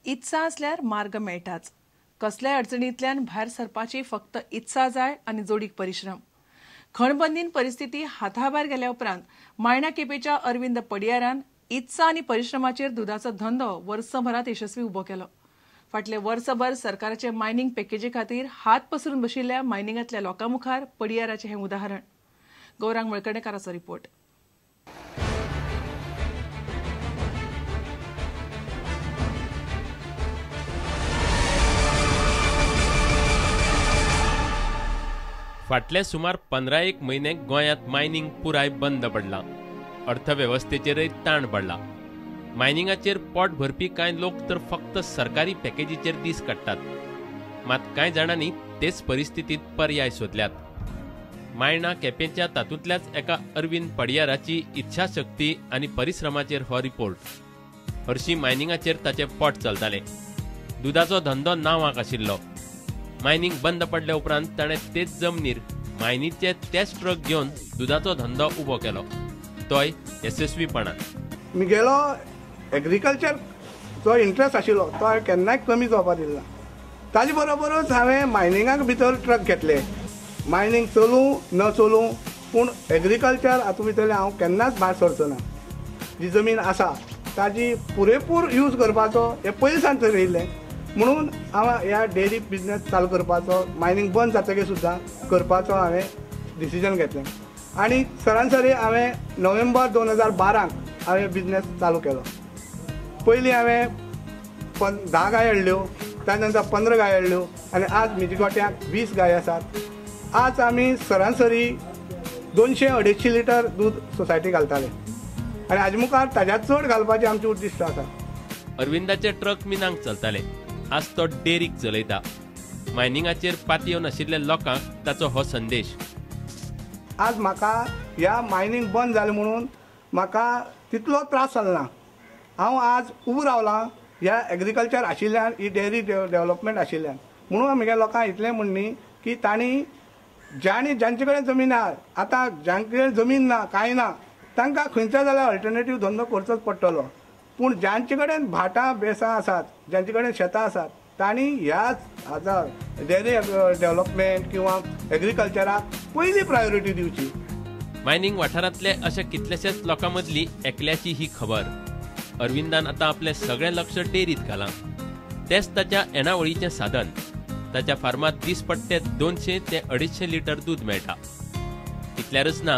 इत्सा आसल्यार मार्ग मेळटाच. कसल्याय अडचणींतल्यान भायर सरपाची फक्त इत्सा जाय आनी जोडीक परिश्रम. खणबंदीन परिस्थिती हाताभायर गेल्या उपरांत मायणा केपेच्या अरविंद पडियारान इत्सा आनी परिश्रमाचेर दुदाचो धंदो वर्सभरात यशस्वी उबो केलो. फाटले वर्सभर सरकाराचे मायनिंग पॅकेजी खातीर हात पसरून बशिल्ल्या मायनिंगांतल्या लोकां मुखार पडियाराचें हें उदाहरण. गौरांग मळकर्णेकाराचो रिपोर्ट. फाटले सुमार 15 म्हयने गोंयांत मायनिंग पुराय बंद पडलां. अर्थवेवस्थेचेरय ताण पडला. मायनिंगाचेर पोट भरपी कांय लोक तर फक्त सरकारी पॅकेजीचेर दीस काडटात. मात कांय जाणांनी तेच परिस्थितींत पर्याय सोदल्यात. मायणा केपेंच्या तातूंतल्याच एका अरविंद पडियाराची इच्छाशक्ती आनी परिश्रमाचेर हो रिपोर्ट. हरशीं मायनिंगाचेर ताचें पोट चलतालें. दुदाचो धंदो नांवाक आशिल्लो. मायनिंग बंद पडल्या उपरांत ताणें तेच जमनीर मायनीचे तेच ट्रक घेवन दुदाचो धंदो उबो केलो, तोय यशस्वीपणान. मिगेलो एग्रीकल्चर जो इंट्रस्ट आशिल्लो तो हांवें केन्नाय कमी जावपाक दिलो ना. ताजे बरोबरूच हांवें मायनिंगाक भितर ट्रक घेतले. मायनिंग चलूं न चलूं पूण एग्रीकल्चर हातूंत भितरलें हांव केन्नाच भायर सरचो ना. जी जमीन आसा ताजी पुरेपूर यूज करपाचो हें पयलीं सावन थरयिल्लें. म्हणून हांव ह्या डेअरी बिजनेस चालू करपाचो, मायनिंग बंद जातकीर सुद्दां करपाचो हांवें डिसिजन घेतलें. आनी सरासरी हांवें नोव्हेंबर 2012 हांवें बिजनेस चालू केलो. पयलीं हांवें 10 गाय हाडल्यो, ताच्या नंतर 15 गाय हाडल्यो आनी आज म्हज्या गोट्याक 20 गाय आसात. आज आमी सरासरी 200-250 लिटर दूद सोसायटी घालताले आनी हाजे मुखार ताज्या चड घालपाचें आमचें उद्दिश्ट आसा. अरविंदाचे ट्रक मिनांक चलताले, आज तो डेरीक चलयता. मायनिंगाचेर पातयेवन आशिल्ल्या लोकांक ताचो हो संदेश. आज म्हाका ह्या मायनिंग बंद जालें म्हणून म्हाका तितलो त्रास जालो ना. हांव आज उबो रावलां ह्या एग्रीकल्चर आशिल्ल्यान, ही डेअरी डेव्हलपमेंट आशिल्ल्यान. म्हणून म्हगे लोकांक इतलें म्हणणी की तांणी जांणी जांचे कडेन जमीन आहा, आतां जांचे कडेन जमीन ना कांय ना तांकां खंयचो जाल्यार अल्टरनेटीव धंदो करचोच पडटलो. पूण जांचे कडेन भाटां बेसां आसात, जांचे कडेन शेतां आसात तांणी ह्याच आतां डेअरी डेव्हलपमेंट किंवा एग्रीकल्चराक पयली प्रायोरिटी दिवची. मायनिंग वाठारांतले अशा कितल्याशाच लोकां मदली एकल्याची ही खबर. अरविंदान आतां आपलें सगळें लक्ष डेअरीत घालां. तेच ताच्या येणावळीचें साधन. ताच्या फार्मांत दिसपट्टे 200 ते 250 लिटर दूद मेळटा. इतल्यारच ना,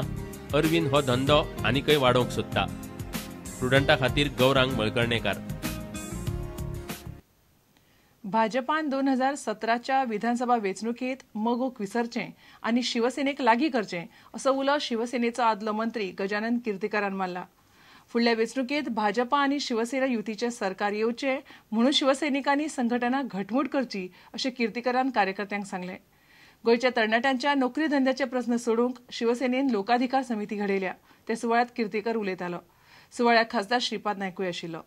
अरविंद हो धंदो आनीकय वाडोवंक सोदता. प्रुडंटा खातीर गौरांग मळकर्णेकार. भाजपान 2017च्या विधानसभा वेंचणुकेंत मगोक विसरचें आनी शिवसेनेक लागीं करचें असो उलो शिवसेनेचो आदलो मंत्री गजानन कीर्तिकारान मारला. फुडल्या वेंचणुकेंत भाजपा आनी शिवसेना युतीचें सरकार येवचें म्हणून शिवसैनिकांनी संघटना घटमूट करची अशें कीर्तिकारान कार्यकर्त्यांक सांगलें. गोंयच्या तरणाट्यांच्या नोकरी धंद्याचे प्रस्न सोडोवंक शिवसेनेन लोकाधिकार समिती घडयल्या. ते सुवाळ्यांत कीर्तिकर उलयतालो. सुवाळ्याक खासदार श्रीपाद नायकूय आशिल्लो.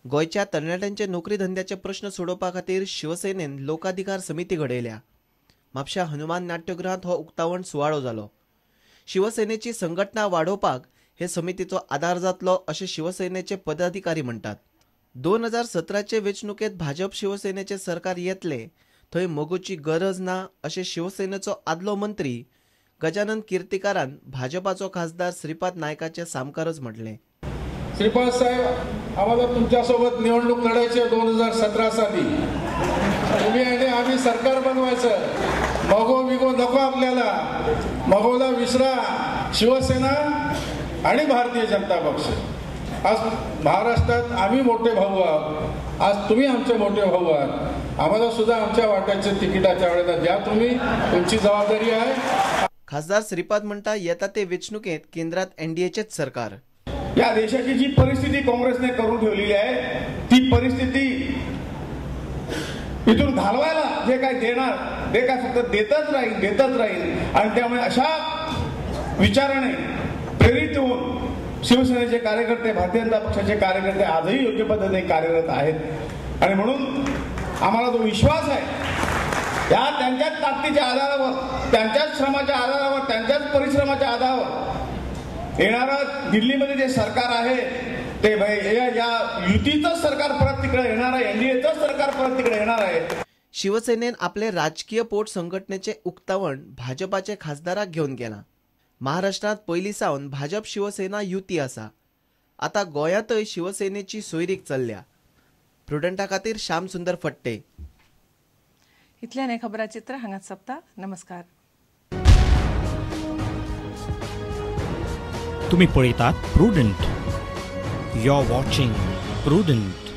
गोंयच्या तरणाट्यांचे नोकरी धंद्याचे प्रश्न सोडोवपा खातीर शिवसेनेन लोकाधिकार समिती घडयल्या. म्हापश्या हनुमान नाट्यगृहांत हो उक्तावण सुवाळो जालो. शिवसेनेची संघटना वाडोवपाक हे समितीचो आदार जातलो अशें शिवसेनेचे पदाधिकारी म्हणटात. 2017चे वेंचणुकेंत भाजप शिवसेनेचें सरकार येतलें थंय मगोची गरज ना अशें शिवसेनेचो आदलो मंत्री गजानन कीर्तिकारान भाजपाचो खासदार श्रीपाद नायकाचे सामकारच म्हटलें. श्रीपाद साहेब, आम्हाला तुमच्यासोबत निवडणूक लढायची 2017 साली. तुम्ही आणि आम्ही सरकार बनवायचं. मगो बिगो नको आपल्याला, मगोला विसरा. शिवसेना आणि भारतीय जनता पक्ष. आज महाराष्ट्रात आम्ही मोठे भाऊ आहोत, आज तुम्ही आमचे मोठे भाऊ आहात. आम्हाला सुद्धा आमच्या वाट्याचे तिकिटाच्या वेळेला द्या, तुम्ही, तुमची जबाबदारी आहे. खासदार श्रीपाद म्हणटा येता ते वेंचणुकेत केंद्रात एनडीएचेच सरकार. या देशाची जी परिस्थिती काँग्रेसने करून ठेवलेली आहे ती परिस्थिती इथून घालवायला जे काय देणार ते काय फक्त देतच राहील, देतच राहील. आणि त्यामुळे अशा विचाराने प्रेरित होऊन शिवसेनेचे कार्यकर्ते, भारतीय जनता पक्षाचे कार्यकर्ते आजही योग्य पद्धतीने कार्यरत आहेत. आणि म्हणून आम्हाला जो विश्वास आहे या त्यांच्याच ताकदीच्या आधारावर, त्यांच्याच श्रमाच्या आधारावर, त्यांच्याच परिश्रमाच्या आधारावर येणारं दिल्लीमध्ये जे सरकार आहे ते या युतीचंच सरकार परत तिकडे येणार आहे, एनडीएचंच सरकार परत तिकडे येणार आहे. शिवसेनेन आपले राजकीय पोट संघटनेचे उक्तावण भाजपाचे खासदाराक घेवन गेला. महाराष्ट्रात पयलीं सावन भाजप शिवसेना युती आसा. आता गोंयांतय शिवसेनेची सोयरीक चल्ल्या. प्रुडंटा खातीर श्याम सुंदर फट्टे. इतल्यान हें खबराचित्र हांगाच सोंपता. नमस्कार. तुम्ही पळयतात Prudent. You are watching Prudent.